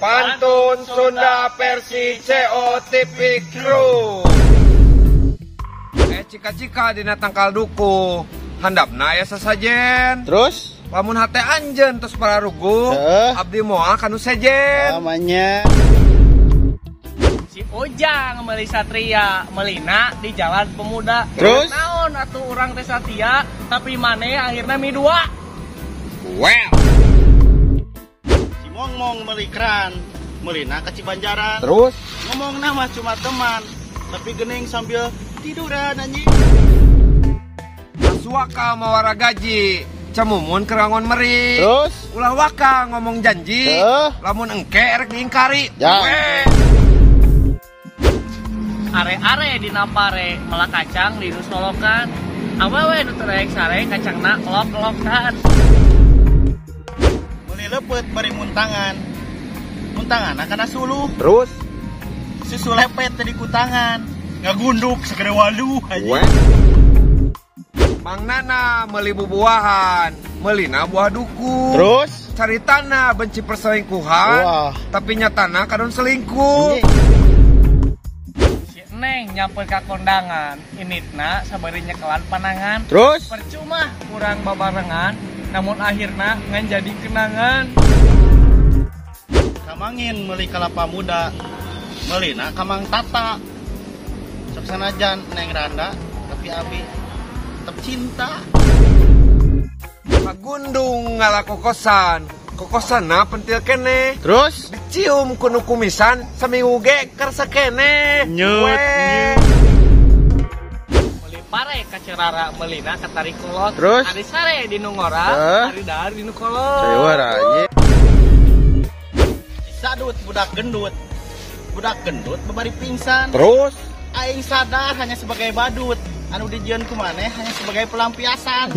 Pantun Sunda versi COTV Crew. Cika-cika dina tangkal duku. Handapna aya sasajen. Terus? Lamun hate anjeun tos pararuguh, abdi moal kanu sejen. Namanya Si Ujang meuli Satria, melina di Jalan Pemuda. Terus? Naon atuh urang teh satia, tapi maneh akhirna mi dua. Well. Si Mongmong meuli keran, melina ke Cibanjaran. Terus? Ngomong nama cuma teman, tapi gening sambil tiduran anjing. Suaka mawara gaji, cemumun kerangon meri. Terus? Ulah waka ngomong janji, lamun engke erek diingkari. Ya. Are-are dina pare, melak kacang di nu solokan. Awewe nu teu rek sare kacangna lok-lokan. Meuli lepet bari muntangan. Muntangan kana suluh. Terus? Susu lepet tadi ku tangan. Ngagunduk segede walu anjing. Mang Nana meuli bubuahan, meulina buah duku. Terus? Cari tanah benci perselingkuhan. Wah. Tapi nyatana kadon selingkuh. Si Neng nyamper ka kondangan, initna sabari nyekelan panangan. Terus? Percuma kurang babarengan, namun akhirna ngan jadi kenangan. Kamangin meuli kalapa muda, meulina kamang tata. Sok sanajan Neng randa, tapi abi tetap cinta. Pagundung ngala kokosan, kokosana pentil kene. Terus? Dicium kuno kumisan, saminggu ge kersa kene. Nyut. Meuli pare kacerara, meulina katari kolot. Terus? Ari sare di nu ngora, ari dahar di nu kolot. Cewar aja. Sadut budak gendut. Budak gendut babari pingsan. Terus? Aing sadar hanya sebagai badut. Anu dijieun ku maneh hanya sebagai pelampiasan.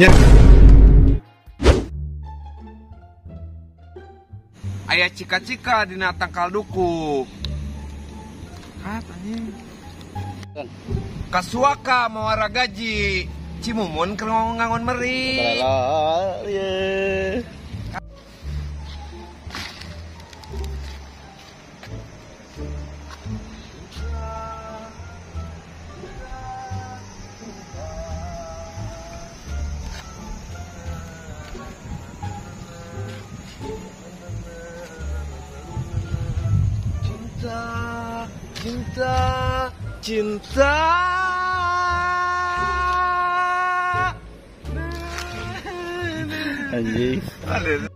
Aya cika-cika dina tangkal duku. Anjing. Kasuaka mawara gaji, cimumun keur ngangon meri. Cinta, cinta, cinta. Anjing. Aduh.